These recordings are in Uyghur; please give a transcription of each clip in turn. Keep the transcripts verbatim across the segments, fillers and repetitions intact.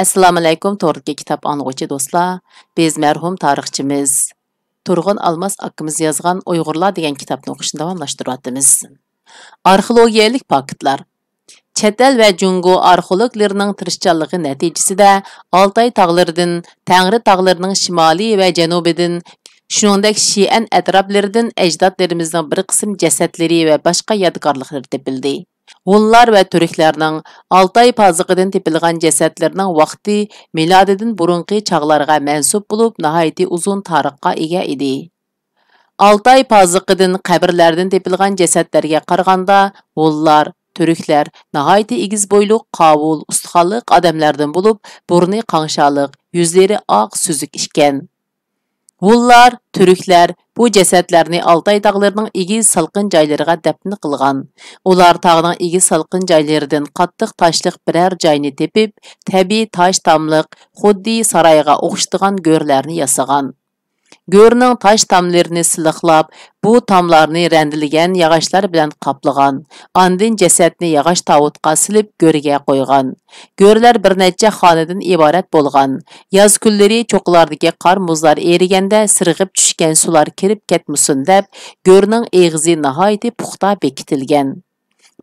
ئەسسالامۇئەلەيكۇم، توردىكى كىتاب ئاڭلىغۇچى دوستلار. بىز مەرھۇم تارىخچىمىز تۇرغۇن ئالماس ئاكىمىز يازغان ئۇيغۇرلار دېگەن كىتابنى ئوقۇشنى داۋاملاشتۇرۇۋاتىمىز. ئارخېئولوگىيەلىك پاكىتلار. چەت ئەل ۋە جۇڭگو ئارخېئولوگلىرىنىڭ تىرىشچانلىقى نەتىجىسىدە ئالتاي تاغلىرىدىن، تەڭرى تاغلىرىنىڭ شىمالى ۋە جەنۇبىدىن، شۇنىڭدەك شىئەن ئەتراپلىرىدىن ئەجدادلىرىمىزنىڭ بىر قىسىم جەسەتلىرى ۋە باشقا يادىكارلىقلىرى تېپىلدى. ھونلار ۋە تۈركلەرنىڭ ئالتاي پازىقىدىن تېپىلغان جەسەتلىرىنىڭ ۋاقتى مىلادىدىن بۇرۇنقى چاغلارغا مەنسۇپ بولۇپ، ناھايىتى ئۇزۇن تارىخقا ئىگە ئىدى. ئالتاي پازىقىدىن قەبرىلەردىن تېپىلغان جەسەتلەرگە قارىغاندا، ھونلار، تۈركلەر ناھايىتى ئېگىز بويلۇق، قاۋۇل، ئۇستىخانلىق ئادەملەردىن بولۇپ، بۇرنى قاڭشارلىق، يۈزلىرى ئاق سۈزۈك ئىكەن. ھونلار، تۈركلەر بۇ جەسەتلەرنى ئالتاي تاغلىرىنىڭ ئېگىز سالقىن جايلىرىغا دەپنە قىلغان. ئۇلار تاغنىڭ ئېگىز سالقىن جايلىرىدىن قاتتىق تاشلىق بىرەر جاينى تېپىپ، تەبىئىي تاش تاملىق، خۇددى سارايغا ئوخشىتىدىغان گۆرلەرنى ياسىغان. گۆرنىڭ تاش تاملىرىنى سىلىقلاپ، بۇ تاملارنى رەندىلىگەن ياغاچلار بىلەن قاپلىغان. ئاندىن جەسەتنى ياغاچ تاۋۇتقا سېلىپ، گۆرگە قويغان. گۆرلەر بىر نەچچە خانىدىن ئىبارەت بولغان. ياز كۈنلىرى چوققىلاردىكى قار-مۇزلار ئېرىگەندە، سىرغىپ چۈشكەن سۇلار كىرىپ كەتمىسۇن دەپ، گۆرنىڭ ئېغىزى ناھايىتى پۇختا بېكىتىلگەن.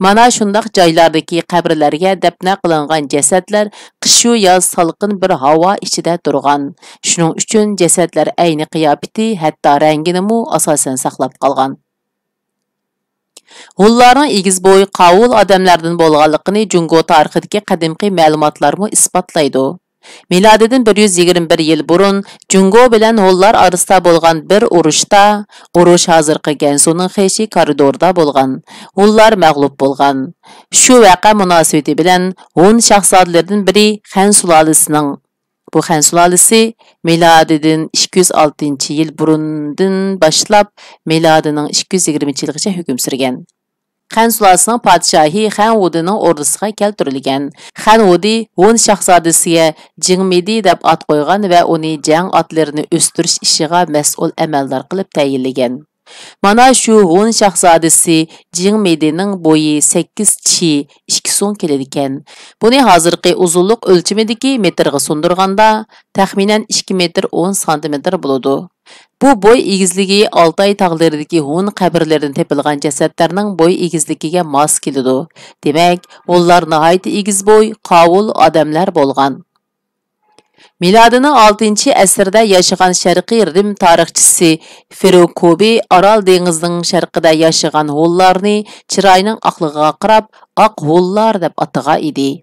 مانا شۇنداق جايلاردىكى قەبرىلەرگە دەپنە قىلىنغان جەسەتلەر قىشۇ-ياز سالقىن بىر ھاۋا ئىچىدە تۇرغان. شۇنىڭ ئۈچۈن جەسەتلەر ئەينى قىياپىتى، ھەتتا رەڭگىنىمۇ ئاساسەن ساقلاپ قالغان. ھونلارنىڭ ئېگىز بوي، قاۋۇل ئادەملەردىن بولغانلىقىنى جۇڭگو تارىخىدىكى قەدىمكى مەلۇماتلارمۇ ئىسپاتلايدۇ. مىلادىدىن بىر يۈز يىگىرمە بىر يىل بۇرۇن جۇڭگو بىلەن ھونلار ئارىسىدا بولغان بىر ئۇرۇشتا، ئۇرۇش ھازىرقى گەنسۇنىڭ خېشى كارىدورىدا بولغان، ھونلار مەغلۇپ بولغان. شۇ ۋەقە مۇناسىۋىتى بىلەن ھون شاھزادىلىرىدىن بىرى خەن سۇلالىسىنىڭ، بۇ خەن سۇلالىسى مىلادىدىن ئىككى يۈز ئالتىنچى يىل بۇرۇندىن باشلاپ مىلادىنىڭ ئىككى يۈز يىگىرمىنچى يىلىغىچە ھۆكۈم سۈرگەن. خەن سۇلالىسىنىڭ پادىشاھى خەن ۋۇدىنىڭ ئوردىسىغا كەلتۈرۈلگەن. خەن ۋۇدى ھون شاھزادىسىگە جىڭ مىدى دەپ ئات قويغان ۋە ئۇنى جەڭ ئاتلىرىنى ئۆستۈرۈش ئىشىغا مەسئۇل ئەمەلدار قىلىپ تەيىنلىگەن. مانا شۇ ھون شاھزادىسى جىڭ مىدىنىڭ بويى سەككىز چى، ئىككى سۇڭ كېلىدىكەن. بۇنى ھازىرقى ئۇزۇنلۇق ئۆلچىمىدىكى مېتىرغا سۇندۇرغاندا، تەخمىنەن ئىككى مېتىر ئون سانتىمېتىر بولىدۇ. بۇ بوي ئېگىزلىكى ئالتاي تاغلىرىدىكى ھون قەبرىلىرىدىن تېپىلغان جەسەتلەرنىڭ بوي ئېگىزلىكىگە ماس كېلىدۇ. دېمەك، ھونلار ناھايىتى ئېگىز بوي، قاۋۇل ئادەملەر بولغان. مىلادىنىڭ ئالتىنچى ئەسىردە ياشىغان شەرقىي رىم تارىخچىسى فېروكوبى ئارال دېڭىزىنىڭ شەرقىدە ياشىغان ھونلارنى چىرايىنىڭ ئاقلىقىغا قاراپ، ئاق ھونلار دەپ ئاتىغان ئىدى.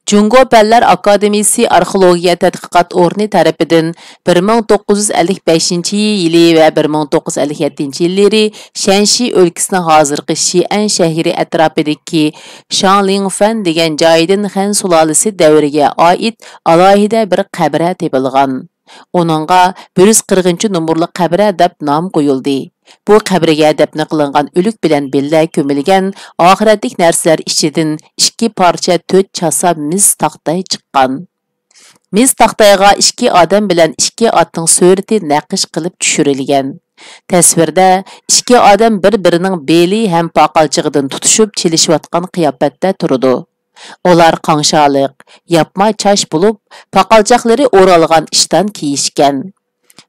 جۇڭگو پەنلەر ئاكادېمىيىسى ئارخېئولوگىيە تەتقىقات ئورنى تەرىپىدىن بىر مىڭ توققۇز يۈز ئەللىك بەشىنچى يىلى ۋە بىر مىڭ توققۇز يۈز ئەللىك يەتتىنچى يىللىرى شەنشى ئۆلكىسىنىڭ ھازىرقى شىئەن شەھىرى ئەتراپىدىكى شاڭلىڭفەن دېگەن جايدىن خەن سۇلالىسى دەۋرىگە ئائىت ئالاھىدە بىر قەبرە تېپىلغان. ئۇنىڭغا بىر يۈز قىرىقىنچى نومۇرلۇق قەبرە دەپ نام قويۇلدى. بۇ قەبرىگە دەپنە قىلىنغان ئۆلۈك بىلەن بىللە كۆمۈلگەن ئاخىرەتلىك نەرسىلەر ئىچىدىن ئىككى پارچە تۆت چاسا مىس تاختاي چىققان. مىس تاختايغا ئىككى ئادەم بىلەن ئىككى ئاتنىڭ سۈرىتى نەقىش قىلىپ چۈشۈرۈلگەن. تەسۋىردە ئىككى ئادەم بىر-بىرىنىڭ بېلى ھەم پاقالچىقىدىن تۇتۇشۇپ چېلىشىۋاتقان قىياپەتتە تۇرىدۇ. ئۇلار قاڭشارلىق، ياپما چاچ بولۇپ، پاقالچاقلىرى ئورالغان ئىشتان كىيىشكەن.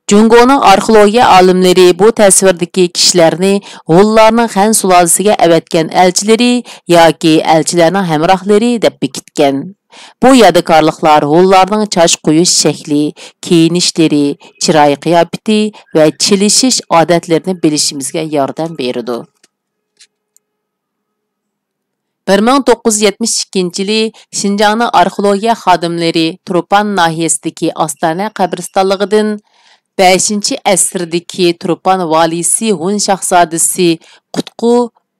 جۇڭگونىڭ ئارخېئولوگىيە ئالىملىرى بۇ تەسۋىردىكى كىشىلەرنى ھونلارنىڭ خەن سۇلالىسىگە ئەۋەتكەن ئەلچىلىرى ياكى ئەلچىلەرنىڭ ھەمراھلىرى دەپ بېكىتكەن. بۇ يادىكارلىقلار ھونلارنىڭ چاچ قويۇش شەكلى، كىيىنىشلىرى، چىراي قىياپىتى ۋە چېلىشىش ئادەتلىرىنى بىلىشىمىزگە ياردەم بېرىدۇ. بىر مىڭ توققۇز يۈز يەتمىش ئىككىنچى يىلى شىنجاڭنىڭ ئارخېئولوگىيە خادىملىرى تۇرپان ناھىيەسىدىكى ئاستانە قەبرىستانلىقىدىن بەشىنچى ئەسىردىكى تۇرپان ۋالىسى ھون شاھزادىسى قۇتقۇ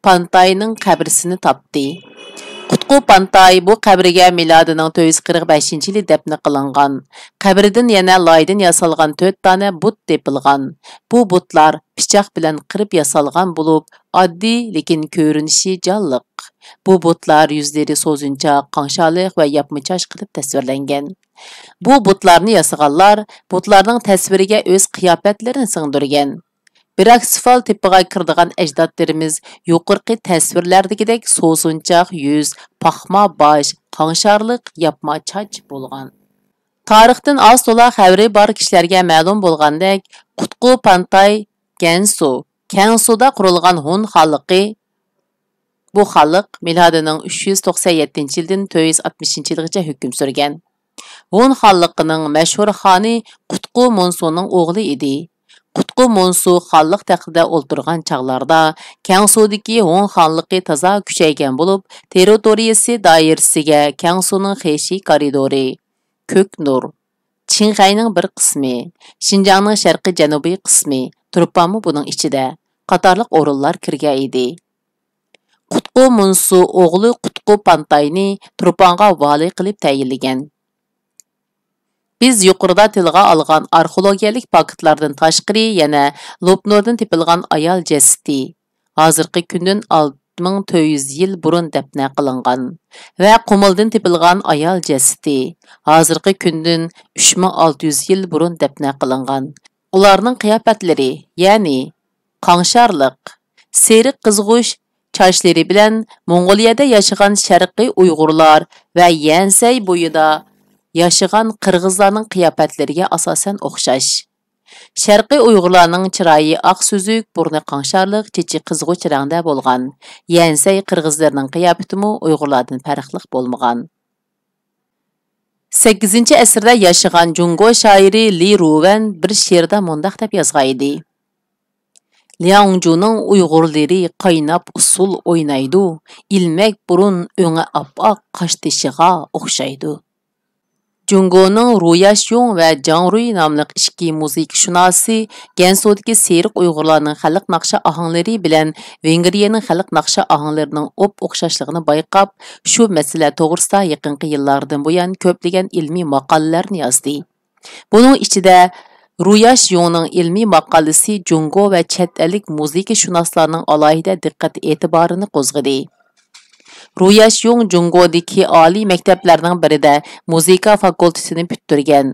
پانتاينىڭ قەبرىسىنى تاپتى. قۇتقۇ پانتاي بۇ قەبرىگە مىلادىنىڭ تۆت يۈز قىرىق بەشىنچى يىلى دەپنە قىلىنغان. قەبرىدىن يەنە لايدىن ياسالغان تۆت دانە بۇت تېپىلغان. بۇ بۇتلار پىچاق بىلەن قىرىپ ياسالغان بولۇپ، ئاددىي، لېكىن كۆرۈنۈشى جانلىق. بۇ بۇتلار يۈزلىرى سوزۇنچاق، قاڭشارلىق ۋە ياپما چاچ قىلىپ تەسۋىرلەنگەن. بۇ بۇتلارنى ياسىغانلار بۇتلارنىڭ تەسۋىرىگە ئۆز قىياپەتلىرىنى سىڭدۈرگەن. براكسېفال تىپىغا كىرىدىغان ئەجدادلىرىمىز يۇقىرىقى تەسۋىرلەردىكىدەك سوسۇنچاق يۈز، پاخما باش، قاڭشارلىق، ياپما چاچ بولغان. تارىختىن ئاز-تولا خەۋىرى بار كىشىلەرگە مەلۇم بولغاندەك، قۇتقۇ پانتاي، گەنسۇ، كەنسۇدا قۇرۇلغان ھون خانلىقى، بۇ خانلىق مىلادىنىڭ ئۈچ يۈز توقسەن يەتتىنچى يىلدىن تۆت يۈز ئاتمىشىنچى يىلغىچە ھۆكۈم سۈرگەن. ھون خانلىقىنىڭ مەشھۇر خانى قۇتقۇ مونسۇنىڭ ئوغلى ئىدى. قۇتقۇ مونسۇ خانلىق تەختىدە ئولتۇرغان چاغلاردا كەنسۇدىكى ھون خانلىقى تازا كۈچەيگەن بولۇپ، تېررىتورىيىسى دائىرىسىگە كەنسۇنىڭ خېشى كارىدورى، كۆك نۇر، چىڭخەينىڭ بىر قىسمى، شىنجاڭنىڭ شەرقىي جەنۇبىي قىسمى، تۇرپانمۇ بۇنىڭ ئىچىدە، قاتارلىق ئورۇنلار كىرگەن ئىدى. قۇتقۇ مونسۇ ئوغلى قۇتقۇ پانتاينى تۇرپانغا ۋالىي قىلىپ تەيىنلىگەن. بىز يۇقىرىدا تىلغا ئالغان ئارخېئولوگىيەلىك پاكىتلاردىن تاشقىرى يەنە لوپنۇردىن تېپىلغان ئايال جەسىتى، ھازىرقى كۈندىن ئالتە مىڭ تۆت يۈز يىل بۇرۇن دەپنە قىلىنغان، ۋە قۇمۇلدىن تېپىلغان ئايال جەسىتى، ھازىرقى كۈندىن ئۈچ مىڭ ئالتە يۈز يىل بۇرۇن دەپنە قىلىنغان. ئۇلارنىڭ قىياپەتلىرى، يەنى قاڭشارلىق، سېرىق قىزغۇچ چاچلىرى بىلەن موڭغۇلىيەدە ياشىغان شەرقىي ئۇيغۇرلار ۋە يەنسەي بويىدا ياشىغان قىرغىزلارنىڭ قىياپەتلىرىگە ئاساسەن ئوخشاش. شەرقىي ئۇيغۇرلارنىڭ چىرايى ئاق سۈزۈك، بۇرنى قاڭشارلىق، چېچى قىزغۇچ رەڭدە بولغان. يەنسەي قىرغىزلىرىنىڭ قىياپىتىمۇ ئۇيغۇرلاردىن پەرقلىق بولمىغان. سەككىزىنچى ئەسىردە ياشىغان جۇڭگو شائىرى لى رۇۋەن بىر شېئىردا مۇنداق دەپ يازغان ئىدى: لياڭجۇنىڭ ئۇيغۇرلىرى قايناپ ئۇسسۇل ئوينايدۇ، ئىلمەك بۇرۇن ئۆڭى ئاپئاق قاشتېشىغا ئوخشايدۇ. جۇڭگونىڭ رۇياشيۇڭ ۋە جاڭ رۇي ناملىق ئىككى مۇزىكىشۇناسى گەنسۇدىكى سېرىق ئۇيغۇرلارنىڭ خەلق ناخشا ئاھاڭلىرى بىلەن ۋېنگرىيەنىڭ خەلق ناخشا ئاھاڭلىرىنىڭ ئوپ-ئوخشاشلىقىنى بايقاپ، شۇ مەسىلە توغرىسىدا يېقىنقى يىللاردىن بۇيان كۆپلىگەن ئىلمىي ماقالىلەرنى يازدى. بۇنىڭ ئىچىدە رۇياشيۇڭنىڭ ئىلمىي ماقالىسى جۇڭگو ۋە چەت ئەللىك مۇزىكىشۇناسلارنىڭ ئالاھىدە دىققەت ئېتىبارىنى قوزغىدى. رۇياشيۇڭ جۇڭگودىكى ئالىي مەكتەپلەرنىڭ بىرىدە مۇزىكا فاكۇلتېتىنى پۈتتۈرگەن.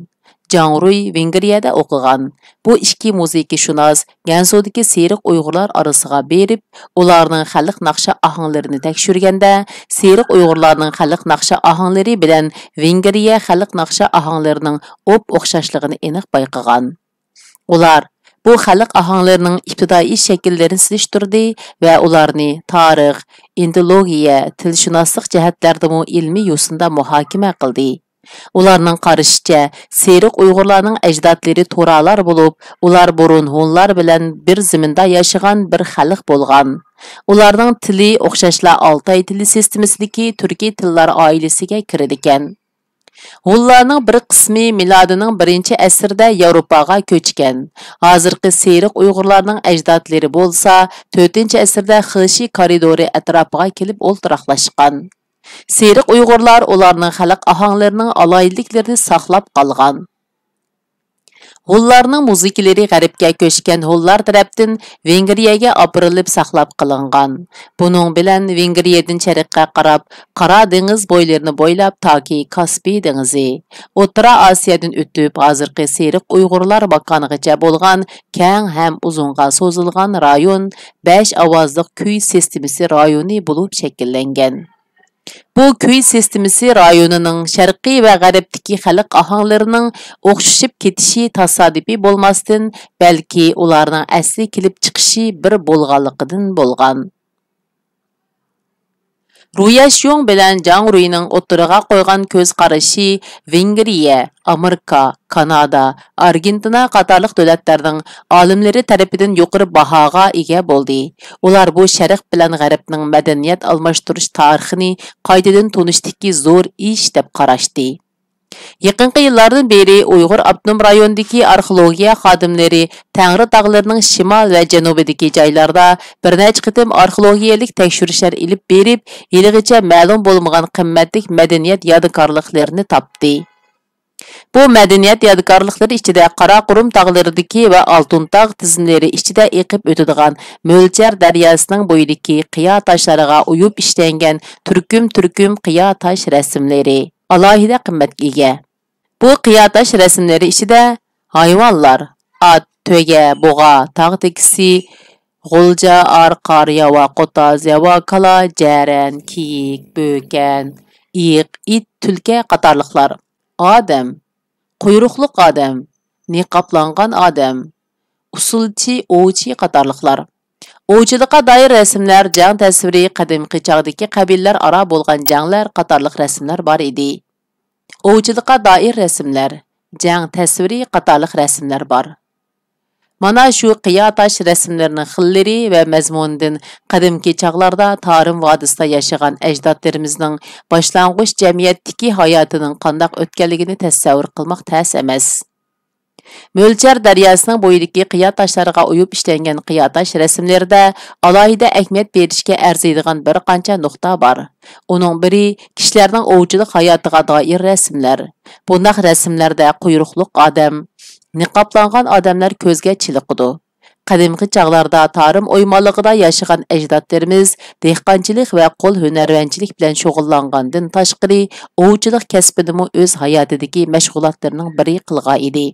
جاڭ رۇي ۋېنگرىيەدە ئوقۇغان. بۇ ئىككى مۇزىكىشۇناس گەنسۇدىكى سېرىق ئۇيغۇرلار ئارىسىغا بېرىپ، ئۇلارنىڭ خەلق ناخشا ئاھاڭلىرىنى تەكشۈرگەندە، سېرىق ئۇيغۇرلارنىڭ خەلق ناخشا ئاھاڭلىرى بىلەن ۋېنگرىيە خەلق ناخشا ئاھاڭلىرىنىڭ ئوپ-ئوخشاشلىقىنى ئېنىق بايقىغان. ئۇلار بۇ خەلق ئاھاڭلىرىنىڭ ئىپتىدائىي شەكىللىرىنى سېلىشتۇردى ۋە ئۇلارنى تارىخ، ئىندولوگىيە، تىلشۇناسلىق جەھەتلەردىمۇ ئىلمىي يوسۇندا مۇھاكىمە قىلدى. ئۇلارنىڭ قارىشىچە، سېرىق ئۇيغۇرلارنىڭ ئەجدادلىرى تۇرالار بولۇپ، ئۇلار بۇرۇن ھونلار بىلەن بىر زېمىندا ياشىغان بىر خەلق بولغان. ئۇلارنىڭ تىلى ئوخشاشلا ئالتاي تىلى سىستېمىسىدىكى تۈركىي تىللار ئائىلىسىگە كىرىدىكەن. ھونلارنىڭ بىر قىسمى مىلادىنىڭ بىرىنچى ئەسىردە ياۋروپاغا كۆچكەن. ھازىرقى سېرىق ئۇيغۇرلارنىڭ ئەجدادلىرى بولسا تۆتىنچى ئەسىردە خېشى كارىدورى ئەتراپىغا كېلىپ ئولتۇراقلاشقان. سېرىق ئۇيغۇرلار ئۇلارنىڭ خەلق ئاھاڭلىرىنىڭ ئالاھىدىلىكلىرىنى ساقلاپ قالغان. ھونلارنىڭ مۇزىكىلىرى غەربكە كۆچكەن ھونلار تەرەپتىن ۋېنگرىيەگە ئاپىرىلىپ ساقلاپ قېلىنغان. بۇنىڭ بىلەن ۋېنگرىيەدىن شەرققە قاراپ، قارا دېڭىز بويلىرىنى بويلاپ تاكى كاسپىي دېڭىزى، ئوتتۇرا ئاسىيادىن ئۆتۈپ، ھازىرقى سېرىق ئۇيغۇرلار ماكانىغىچە بولغان كەڭ ھەم ئۇزۇنغا سوزۇلغان رايون بەش ئاۋازلىق كۈي سىستېمىسى رايونى بولۇپ شەكىللەنگەن. بۇ كۈي سىستېمىسى رايونىنىڭ شەرقىي ۋە غەربتىكى خەلق ئاھاڭلىرىنىڭ ئوخشىشىپ كېتىشى تاسادىپىي بولماستىن، بەلكى ئۇلارنىڭ ئەسلى كېلىپ چىقىشى بىر بولغانلىقىدىن بولغان. رۇياشيۇڭ بىلەن جاڭ رۇينىڭ ئوتتۇرىغا قويغان كۆز قارىشى ۋېنگرىيە، ئامېرىكا، كانادا، ئارگېنتىنا قاتارلىق دۆلەتلەرنىڭ ئالىملىرى تەرىپىدىن يۇقىرى باھاغا ئىگە بولدى. ئۇلار بۇ شەرق بىلەن غەربنىڭ مەدەنىيەت ئالماشتۇرۇش تارىخىنى قايتىدىن تونۇشتىكى زور ئىش دەپ قاراشتى. يېقىنقى يىللاردىن بېرى ئۇيغۇر ئاپتونوم رايونىدىكى ئارخېئولوگىيە خادىملىرى تەڭرى تاغلىرىنىڭ شىمال ۋە جەنۇبىدىكى جايلاردا بىر نەچچە قېتىم ئارخېئولوگىيەلىك تەكشۈرۈشلەر ئېلىپ بېرىپ، ھېلىغىچە مەلۇم بولمىغان قىممەتلىك مەدەنىيەت يادىكارلىقلىرىنى تاپتى. بۇ مەدەنىيەت يادىكارلىقلىرى ئىچىدە قاراقۇرۇم تاغلىرىدىكى ۋە ئالتۇن تاغ تىزمىلىرى ئىچىدە ئېقىپ ئۆتىدىغان مۆلچەر دەرياسىنىڭ بويىدىكى قىيا تاشلارغا ئويۇپ ئىشلەنگەن تۈركۈم-تۈركۈم قىيا تاش رەسىملىرى ئالاھىدە قىممەتكە ئىگە. بۇ قىيا تاش رەسىملىرى ئىچىدە ھايۋانلار، ئات، تۆگە، بۇغا، تاغ تېكىسى، غۇلجا، ئارقار، ياۋا قوتاز، ياۋا كالا، جەرەن، كېيىك، بۆكەن، ئېيىق، ئىت، تۈلكە قاتارلىقلار. ئادەم، قۇيرۇقلۇق ئادەم، نىقابلانغان ئادەم، ئۇسسۇلچى، ئوۋچى قاتارلىقلار. ئوۋچىلىققا دائىر رەسىملەر، جەڭ تەسۋىرى، قەدىمكى چاغدىكى قەبىلىلەر ئارا بولغان جەڭلەر قاتارلىق رەسىملەر بار ئىدى. ئوۋچىلىققا دائىر رەسىملەر، جەڭ تەسۋىرى قاتارلىق رەسىملەر بار. مانا شۇ قىيا تاش رەسىملىرىنىڭ خىللىرى ۋە مەزمۇنىدىن قەدىمكى چاغلاردا تارىم ۋادىسىدا ياشىغان ئەجدادلىرىمىزنىڭ باشلانغۇچ جەمئىيەتتىكى ھاياتىنىڭ قانداق ئۆتكەنلىكىنى تەسەۋۋۇر قىلماق تەس ئەمەس. مۆلچەر دەرياسىنىڭ بويىدىكى قىيا تاشلارغا ئويۇپ ئىشلەنگەن قىيا تاش رەسىملىرىدە ئالاھىدە ئەھمىيەت بېرىشكە ئەرزىيدىغان بىر قانچە نۇقتا بار. ئۇنىڭ بىرى، كىشىلەرنىڭ ئوۋچىلىق ھاياتىغا دائىر رەسىملەر. بۇنداق رەسىملەردە قۇيرۇقلۇق ئادەم، نىقابلانغان ئادەملەر كۆزگە چېلىقىدۇ. قەدىمكى چاغلاردا تارىم ئويمانلىقىدا ياشىغان ئەجدادلىرىمىز دېھقانچىلىق ۋە قول ھۈنەرۋەنچىلىك بىلەن شۇغۇللانغاندىن تاشقىرى، ئوۋچىلىق كەسپىنىمۇ ئۆز ھاياتىدىكى مەشغۇلاتلىرىنىڭ بىرى قىلغان ئىدى.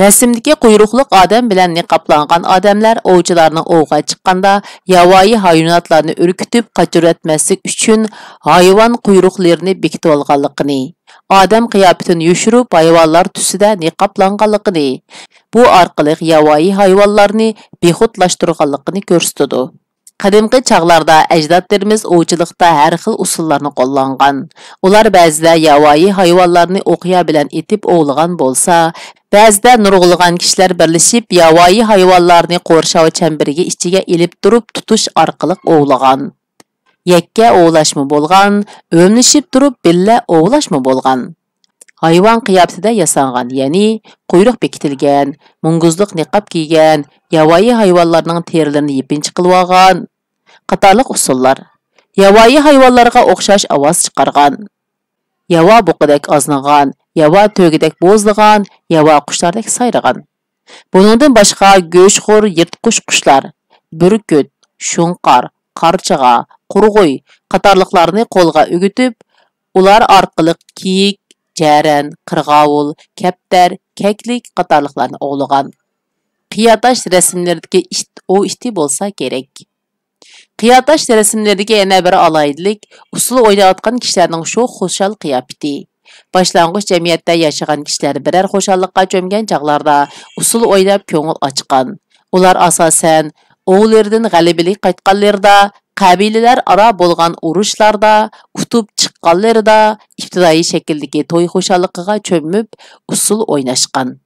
رەسىمدىكى قۇيرۇقلۇق ئادەم بىلەن نىقابلانغان ئادەملەر ئوۋچىلارنىڭ ئوۋغا چىققاندا ياۋايى ھايۋاناتلارنى ئۈركۈتۈپ قاچۇرۇۋەتمەسلىك ئۈچۈن ھايۋان قۇيرۇقلىرىنى بېكىتىۋالغانلىقىنى، ئادەم قىياپىتىنى يوشۇرۇپ، ھايۋانلار تۈسىدە نىقابلانغانلىقىنى، بۇ ئارقىلىق ياۋايى ھايۋانلارنى بىخۇدلاشتۇرغانلىقىنى كۆرسىتىدۇ. قەدىمكى چاغلاردا ئەجدادلىرىمىز ئوۋچىلىقتا ھەر خىل ئۇسۇللارنى قوللانغان. ئۇلار بەزىدە ياۋايى ھايۋانلارنى ئوقيا بىلەن ئېتىپ ئوۋلىغان بولسا، بەزىدە نۇرغۇنلىغان كىشىلەر بىرلىشىپ ياۋايى ھايۋانلارنى قورشاۋ چەمبىرىكى ئىچىگە ئېلىپ تۇرۇپ تۇتۇش ئارقىلىق ئوۋلىغان. يەككە ئوۋلاشمۇ بولغان، ئۆملىشىپ تۇرۇپ بىللە ئوۋلاشمۇ بولغان. ھايۋان قىياپىتىدە ياسانغان، يەنى قۇيرۇق بېكىتىلگەن، مۈڭگۈزلۈك نىقاب كىيگەن، ياۋايى ھايۋانلارنىڭ تېرىلىرىنى يېپىنچا قىلىۋالغان قاتارلىق ئۇسۇللار. ياۋايى ھايۋانلارغا ئوخشاش ئاۋاز چىقارغان، ياۋا بۇقىدەك ئازنىغان، ياۋا تۆگىدەك بوزلىغان، ياۋا قۇشلاردەك سايرىغان. بۇنىڭدىن باشقا، گۆشخور يىرتقۇچ قۇشلار، بۈركۈت، شۇڭقار، قارچىغا، قۇرغۇي قاتارلىقلارنى قولغا ئۆگىتىپ، ئۇلار ئارقىلىق كېيىك، جەرەن، قىرغاۋۇل، كەپتەر، كەكلىك قاتارلىقلارنى ئوۋلىغان. قىيا تاش رەسىملىرىدىكى ئىت ئوۋ ئىتى بولسا كېرەك. قىيا تاش رەسىملىرىدىكى يەنە بىر ئالاھىدىلىك، ئۇسسۇل ئويناۋاتقان كىشىلەرنىڭ شوخ خۇشال قىياپىتى. باشلانغۇچ جەمئىيەتتە ياشىغان كىشىلەر بىرەر خۇشاللىققا چۆمگەن چاغلاردا ئۇسسۇل ئويناپ كۆڭۈل ئاچقان. ئۇلار ئاساسەن ئوۋلىرىدىن غەلىبىلىك قايتقانلىرىدا، قەبىلىلەر ئارا بولغان ئۇرۇشلاردا، ئۇتۇپ چىققانلىرىدا ئىپتىدائىي شەكىلدىكى توي خۇشاللىقىغا چۆمۈپ ئۇسسۇل ئويناشقان.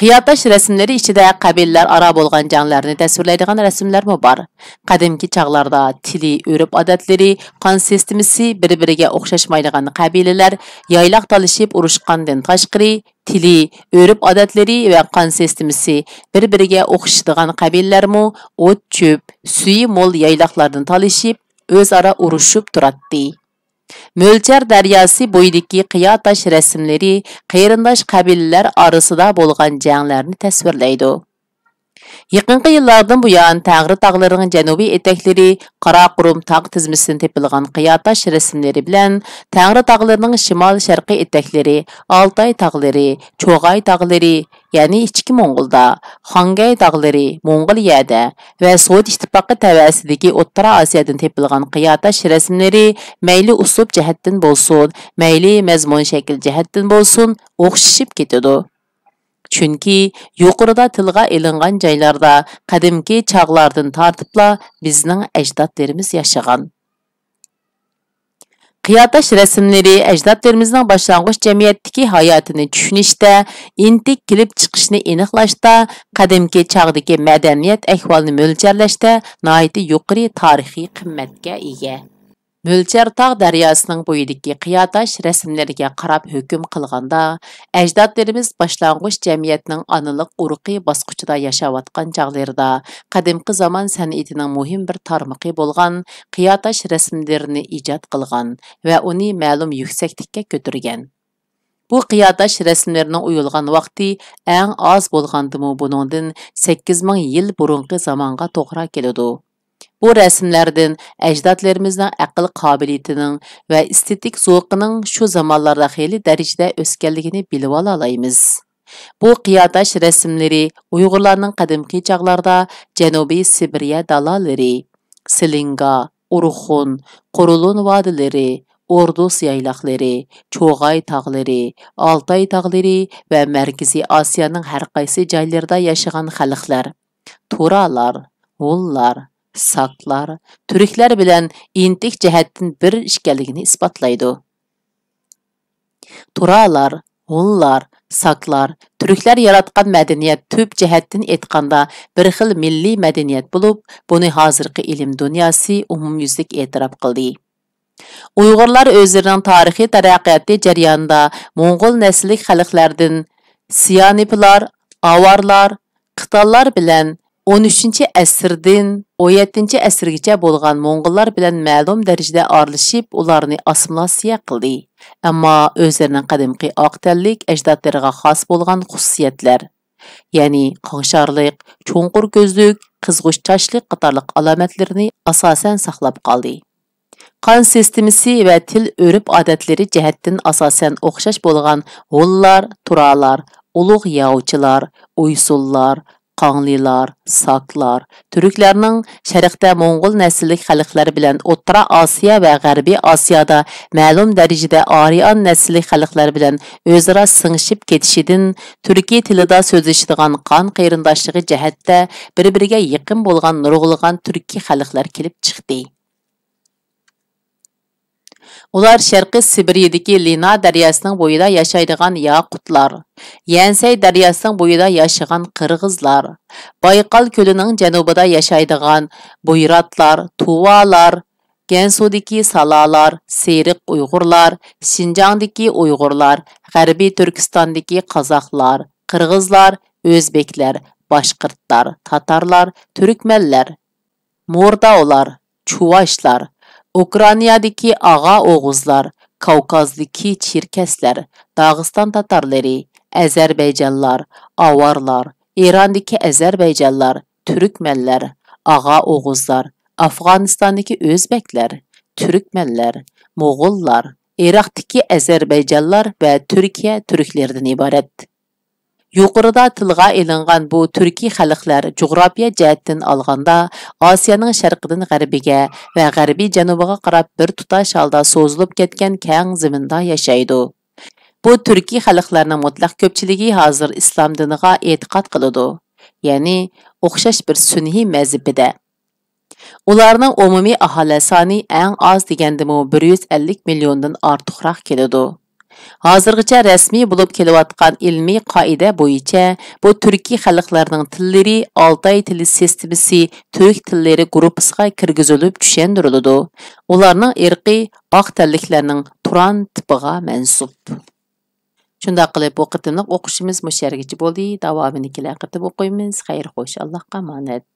قىيا تاش رەسىملىرى ئىچىدە قەبىلىلەر ئارا بولغان جەڭلەرنى تەسۋىرلەيدىغان رەسىملەرمۇ بار. قەدىمكى چاغلاردا تىلى، ئۆرپ-ئادەتلىرى، قان سىستېمىسى بىر-بىرىگە ئوخشاشمايدىغان قەبىلىلەر يايلاق تالىشىپ ئۇرۇشقاندىن تاشقىرى، تىلى، ئۆرپ-ئادەتلىرى ۋە قان سىستېمىسى بىر-بىرىگە ئوخشىشىدىغان قەبىلىلەرمۇ ئوت-چۆپ، سۈيى مول يايلاقلاردىن تالىشىپ، ئۆزئارا ئۇرۇشۇپ تۇراتتى. مۆلچەر دەرياسى بويىدىكى قىيا تاش رەسىملىرى قېرىنداش قەبىلىلەر ئارىسىدا بولغان جەڭلەرنى تەسۋىرلەيدۇ. يېقىنقى يىللاردىن بۇيان، تەڭرى تاغلىرىنىڭ جەنۇبىي ئېتەكلىرى، قاراقۇرۇم تاغ تىزمىسىدىن تېپىلغان قىيا تاش رەسىملىرى بىلەن تەڭرى تاغلىرىنىڭ شىمال-شەرقىي ئېتەكلىرى، ئالتاي تاغلىرى، چوغاي تاغلىرى، يەنى ئىچكى موڭغۇلدا، خاڭگەي تاغلىرى، موڭغۇلىيەدە ۋە سوۋېت ئىتتىپاقى تەۋەسىدىكى ئوتتۇرا ئاسىيادىن تېپىلغان قىيا تاش رەسىملىرى مەيلى ئۇسلۇب جەھەتتىن بولسۇن، مەيلى مەزمۇن شەكىل جەھەتتىن بولسۇن، ئوخشىشىپ كېتىدۇ. چۈنكى يۇقىرىدا تىلغا ئېلىنغان جايلاردا قەدىمكى چاغلاردىن تارتىپلا بىزنىڭ ئەجدادلىرىمىز ياشىغان. قىيا تاش رەسىملىرى ئەجدادلىرىمىزنىڭ باشلانغۇچ جەمئىيەتتىكى ھاياتىنى چۈشىنىشتە، ئىنتىك كېلىپ چىقىشنى ئېنىقلاشتا، قەدىمكى چاغدىكى مەدەنىيەت ئەھۋالىنى مۆلچەرلەشتە ناھايىتى يۇقىرى تارىخىي قىممەتكە ئىگە. مۆلچەر تاغ دەرياسىنىڭ بويىدىكى قىيا تاش رەسىملىرىگە قاراپ ھۆكۈم قىلغاندا، ئەجدادلىرىمىز باشلانغۇچ جەمئىيەتنىڭ ئانىلىق ئۇرۇقى باسقۇچىدا ياشاۋاتقان چاغلىرىدا، قەدىمكى زامان سەنئىتىنىڭ مۇھىم بىر تارمىقى بولغان قىيا تاش رەسىملىرىنى ئىجاد قىلغان ۋە ئۇنى مەلۇم يۈكسەكلىككە كۆتۈرگەن. بۇ قىيا تاش رەسىملىرىنىڭ ئويۇلغان ۋاقتى ئەڭ ئاز بولغاندىمۇ بۇنىڭدىن سەككىز مىڭ يىل بۇرۇنقى زامانغا توغرا كېلىدۇ. بۇ رەسىملەردىن ئەجدادلىرىمىزنىڭ ئەقىل قابىلىيىتىنىڭ ۋە ئېستېتىك زوقىنىڭ شۇ زامانلاردا خېلى دەرىجىدە ئۆسكەنلىكىنى بىلىۋالالايمىز. بۇ قىيا تاش رەسىملىرى ئۇيغۇرلارنىڭ قەدىمكى چاغلاردا جەنۇبىي سىبىرىيە دالالىرى، سىلىنگا، ئورخۇن، قۇرۇلۇن ۋادىلىرى، ئوردۇس يايلاقلىرى، چوغاي تاغلىرى، ئالتاي تاغلىرى ۋە مەركىزىي ئاسىيانىڭ ھەر قايسى جايلىرىدا ياشىغان خەلقلەر، تۇرالار، ھونلار، ساكلار، تۈركلەر بىلەن ئېنتىك جەھەتتىن بىر ئىكەنلىكىنى ئىسپاتلايدۇ. تۇرالار، ھونلار، ساكلار، تۈركلەر ياراتقان مەدەنىيەت تۈپ جەھەتتىن ئېيتقاندا بىر خىل مىللىي مەدەنىيەت بولۇپ، بۇنى ھازىرقى ئىلىم دۇنياسى ئومۇميۈزلۈك ئېتىراپ قىلدى. ئۇيغۇرلار ئۆزلىرىنىڭ تارىخىي تەرەققىياتى جەريانىدا موڭغۇل نەسىللىك خەلقلەردىن سىيانىپلار، ئاۋارلار، قىتانلار بىلەن ئون ئۈچىنچى ئەسىردىن ئون يەتتىنچى ئەسىرگىچە بولغان موڭغۇللار بىلەن مەلۇم دەرىجىدە ئارىلىشىپ، ئۇلارنى ئاسسىمىلياتسىيە قىلدى. ئەمما ئۆزلىرىنىڭ قەدىمكى ئاق تەنلىك ئەجدادلىرىغا خاس بولغان خۇسۇسىيەتلەر، يەنى قاڭشارلىق، چوڭقۇر كۆزلۈك، قىزغۇچ چاچلىق قاتارلىق ئالامەتلىرىنى ئاساسەن ساقلاپ قالدى. قان سىستېمىسى ۋە تىل ئۆرپ-ئادەتلىرى جەھەتتىن ئاساسەن ئوخشاش بولغان ھونلار، تۇرالار، ئۇلۇغ ياۋچىلار، ئۇيسۇللار، قاڭلىلار، ساكلار، تۈركلەرنىڭ شەرقتە موڭغۇل نەسىللىك خەلقلەر بىلەن ئوتتۇرا ئاسىيا ۋە غەربىي ئاسىيادا مەلۇم دەرىجىدە ئارىئان نەسىللىك خەلقلەر بىلەن ئۆزئارا سىڭىشىپ كېتىشىدىن، تۈركىي تىلىدا سۆزلىشىدىغان قان قېرىنداشلىقى جەھەتتە بىر-بىرىگە يېقىن بولغان نۇرغۇنلىغان تۈركىي خەلقلەر كېلىپ چىقتى. ئۇلار شەرقىي سىبىرىيەدىكى لىنا دەرياسىنىڭ بويىدا ياشايدىغان ياقۇتلار، يەنسەي دەرياسىنىڭ بويىدا ياشىغان قىرغىزلار، بايقال كۆلىنىڭ جەنۇبىدا ياشايدىغان بۇيراتلار، تۇۋالار، گەنسۇدىكى سالالار، سېرىق ئۇيغۇرلار، شىنجاڭدىكى ئۇيغۇرلار، غەربىي تۈركىستاندىكى قازاقلار، قىرغىزلار، ئۆزبېكلەر، باشقىرتلار، تاتارلار، تۈركمەنلەر، مورداۋلار، چۇۋاشلار، ئۇكرائىنادىكى ئاغا ئوغۇزلار، كاۋكازدىكى چېركەسلەر، داغىستان تاتارلىرى، ئەزەربەيجانلار، ئاۋارلار، ئىراندىكى ئەزەربەيجانلار، تۈركمەنلەر، ئاغا ئوغۇزلار، ئافغانىستاندىكى ئۆزبەكلەر، تۈركمەنلەر، موغۇللار، ئىراقتىكى ئەزەربەيجانلار ۋە تۈركىيە تۈركلىرىدىن ئىبارەت. يۇقىرىدا تىلغا ئېلىنغان بۇ تۈركىي خەلقلەر جۇغراپىيە جەھەتتىن ئالغاندا، ئاسىيانىڭ شەرقىدىن غەربىگە ۋە غەربىي جەنۇبىغا قاراپ بىر تۇتاش ھالدا سوزۇلۇپ كەتكەن كەڭ زېمىندا ياشايدۇ. بۇ تۈركىي خەلقلەرنىڭ مۇتلەق كۆپچىلىكى ھازىر ئىسلام دىنىغا ئېتىقاد قىلىدۇ، يەنى ئوخشاش بىر سۈنئىي مەزھىپىدە. ئۇلارنىڭ ئومۇمىي ئاھالە سانى ئەڭ ئاز دېگەندىمۇ بىر يۈز ئەللىك مىليوندىن ئارتۇقراق كېلىدۇ. ھازىرغىچە رەسمىي بولۇپ كېلىۋاتقان ئىلمىي قائىدە بويىچە، بۇ تۈركىي خەلقلەرنىڭ تىللىرى ئالتاي تىلى سىستېمىسى تۈرك تىللىرى گۇرۇپپىسىغا كىرگۈزۈلۈپ چۈشەندۈرۈلىدۇ. ئۇلارنىڭ ئىرقى ئاق تەنلىكلەرنىڭ تۇران تىپىغا مەنسۇپ. شۇنداق قىلىپ، بۇ قېتىملىق ئوقۇشىمىز مۇشۇ يەرگىچە بولدى. داۋامىنى كېلەر قېتىم ئوقۇيمىز. خەير، خوش، ئاللاھقا ئامانەت.